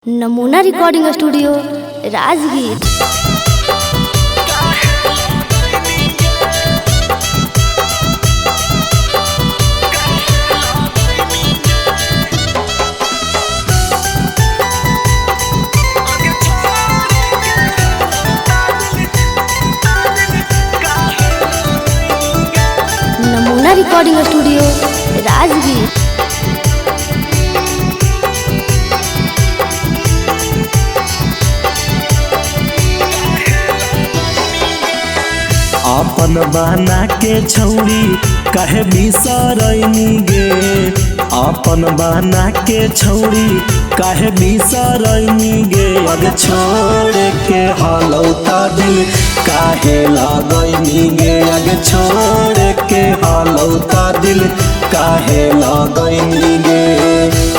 नमूना recording studio Rajgir. नमूना recording studio Rajgir. अपन बना के छौरी काहे बिसरैनी गे, अपन बना के छौरी काहे बिसरैनी गे। अग छोड़ के हलौता दिल काहे लगैनी गे, अग छोड़ के हलौता दिल काहे लगैनी गे।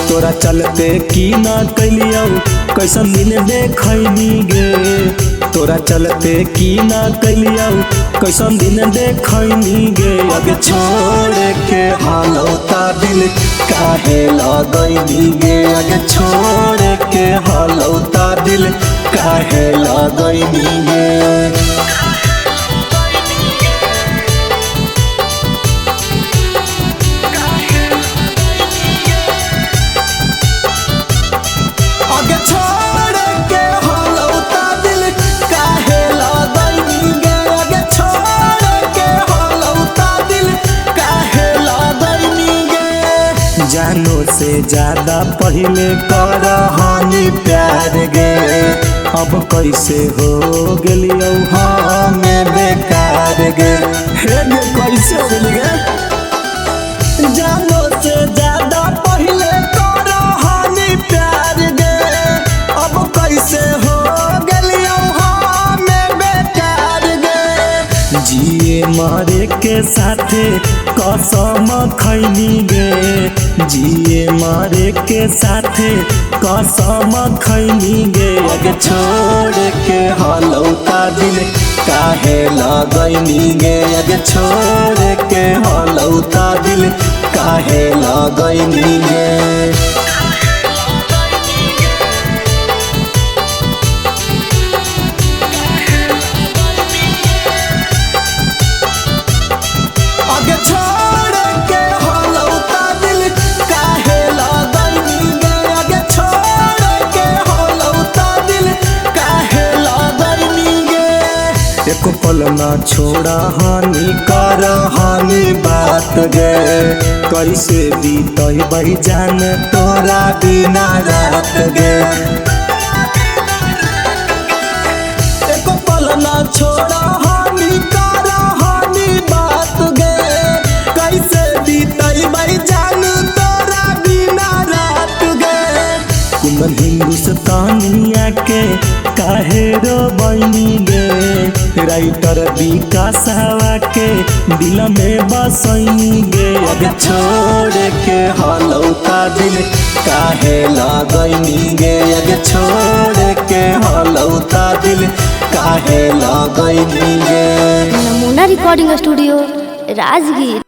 तोरा चलते की ना कैलियौ कैसन दिन देखैनी गे, तोरा चलते की ना कैलियौ कैसन दिन देखैनी गे। अग छोड़ के हलौता दिल काहे लगैनी गे, अग छोड़ के हलौता दिल काहे लगैनी गे। अग छोड़ के हलौता दिल काहे लगैनी गे, अग छोड़ के हलौता दिल काहे लगैनी गे। जानो से ज्यादा पहले कर हानि प्यार गे, अब कैसे हो गेलियौ हमें बेकार गे। हे गे कैसे हो गेली गे, जानो से ज्यादा पहले कर हानि प्यार गे, अब कैसे हो गेलियौ हमें बेकार गे। जिए मरे के साथे कसम खैनी गे, जिए मरे के साथे कसम खैनी गे। अग छोड़ के हलौता दिल काहे लगैनी गे, अग छोड़ के हलौता दिल काहे लगैनी गे। अग छोड़ के हलौता दिल काहे लगैनी गे, अग छोड़ के हलौता दिल काहे लगैनी गे। एको पल ना छोड़ा हानि कर हानि बात गे, कैसे बीतै जान तोरा बिना रात गे। एको पल ना छोड़ा हानि कर हानि बात गे, कैसे बीतै जान तोरा बिना रात गे। कुंदन हिंदुस्तानिया के काहे रोबैनी गे, राइटर विकासवा के दिल में बसैनी गे। अग छोड़ के हलौता दिल काहे लगैनी गे, अग छोड़ के हलौता दिल काहे लगैनी गे। नमूना रिकॉर्डिंग स्टूडियो राजगीर।